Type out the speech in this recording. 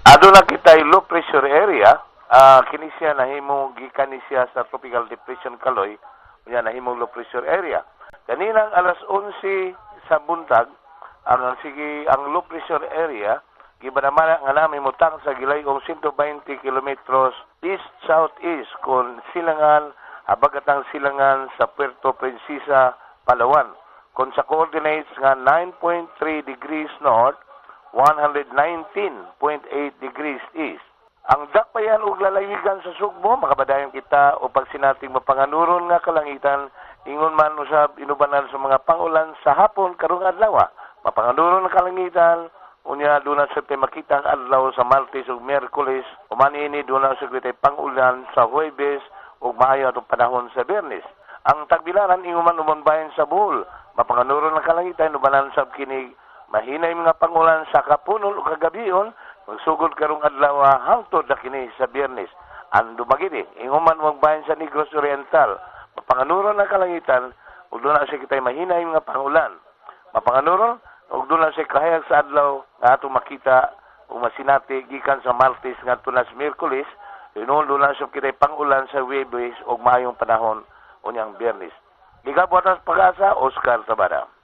Aduna kitay low pressure area, kini siya nahimo gikan ni siya sa tropical depression Kaloy, unya nahimong low pressure area. Kaninang alas 11 sa buntag, ang sige ang low pressure area gibanamana nga nami mutang sa gilayong 120 kilometros east southeast kon silangan habagatang silangan sa Puerto Princesa, Palawan. Kon sa coordinates nga 9.3 degrees north, 119.8 degrees east. Ang dakpayan ug lalawigan sa Sugbo, makabadayon kita o pagsinating mapanganuron nga kalangitan, ingon man usab inubanan sa mga pangulan sa hapon karong adlaw. Mapanganuron nga kalangitan, unya duna sa tay makita ang adlaw sa Martes ug Miyerkules, human ini duna sa kitay pangulan sa Huwebes ug maayo atong panahon sa Biyernes. Ang Tagbilaran, ingon man uban bahin sa Bohol, mapanganuron ang kalangitan, ubanan sab kini mahinay mga pangulan sa kapunon o kagabion, magsugod karong adlaw hangtod na kini sa Biyernes. Ang Dumaguete, ingon man bahin sa Negros Oriental, mapanganuron ang kalangitan, ug duna sa kitay mahinay mga pangulan. Mapanganuron, ug duna sa kahayag sa adlaw nga atong makita ug masinati gikan sa Martes ngadto na sa Miyerkules, hinuon duna sa kitay pangulan sa Huwebes ug maayong panahon unyang Biyernes. Gikan sa Pag-asa, Oscar Tabada.